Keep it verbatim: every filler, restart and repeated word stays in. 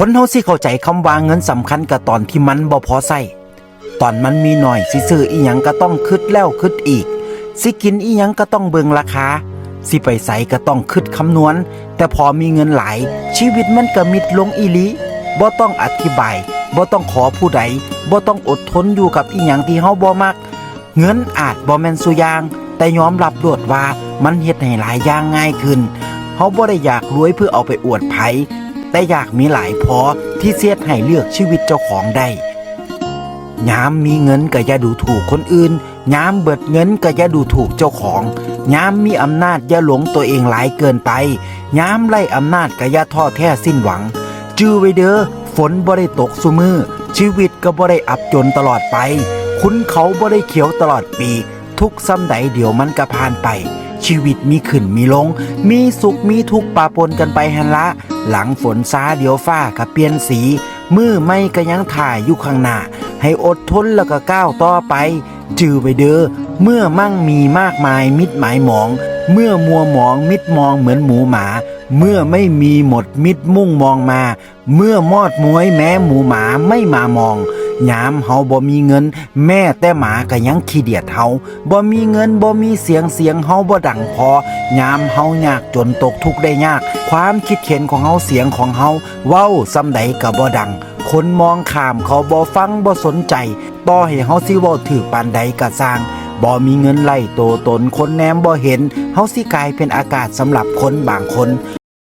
คนเฮาสิเข้าใจคำว่าเงินสำคัญก็ตอนที่มันบ่พอใช้ ตอนมันมีน้อย สิซื้ออิหยังก็ต้องคิดแล้วคิดอีก สิกินอิหยังก็ต้องเบิ่งราคา สิไปไสก็ต้องคิดคำนวณ แต่พอมีเงินหลาย ชีวิตมันก็มิดลงอีหลี บ่ต้องอธิบาย บ่ต้องขอผู้ใด บ่ต้องอดทนอยู่กับอิหยังที่เฮาบ่มัก เงินอาจบ่แม่นซุอย่าง แต่ยอมรับโลดว่ามันเฮ็ดให้หลายอย่างง่ายขึ้น เฮาบ่ได้อยากรวยเพื่อเอาไปอวดไผ แต่อยากมีหลายพอที่สิเฮ็ดให้เลือกชีวิตเจ้าของได้ ยามมีเงินก็อย่าดูถูกคนอื่น ยามเบิดเงินก็อย่าดูถูกเจ้าของ ยามมีอำนาจอย่าหลงตัวเองหลายเกินไป ยามไร้อำนาจก็อย่าท้อแท้สิ้นหวัง จื่อไว้เด้อ ฝนบ่ได้ตกซุมื้อ ชีวิตก็บ่ได้อับจนตลอดไป ขุนเขาบ่ได้เขียวตลอดปี ทุกข์ส่ำใดเดี๋ยวมันก็ผ่านไป ชีวิตมีขึ้นมีลง มีสุขมีทุกข์ปะปนกันไปหั้นละ หลังฝนซาเดี๋ยวฟ้าก็เปลี่ยนสี มื้อใหม่ก็ยังถ่าอยู่ข้างหน้า ให้อดทนแล้วก็ก้าวต่อไป จื่อไว้เด้อ เมื่อมั่งมีมากมายมิดหมายหมอง เมื่อมัวหมองมิดมองเหมือนหมูหมา เมื่อไม่มีหมดมิดมุ่งมองมา เมื่อมอดม้วยแม้หมูหมาไม่มามอง ยามเฮาบ่มีเงิน แม้แต่หมาก็ยังขี้เดียดเฮา บ่มีเงินบ่มีเสียง เสียงเฮาบ่ดังพอ ยามเฮายากจนตกทุกข์ได้ยาก ความคิดเห็นของเฮา เสียงของเฮา เว้าส่ำใดก็บ่ดัง คนมองข้ามเขาบ่ฟังบ่สนใจ ต่อให้เฮาสิเว้าถืกปานใดก็ซ่าง บ่มีเงินไล่โตตน คนแนมบ่เห็น เฮาสิกลายเป็นอากาศสำหรับคนบางคน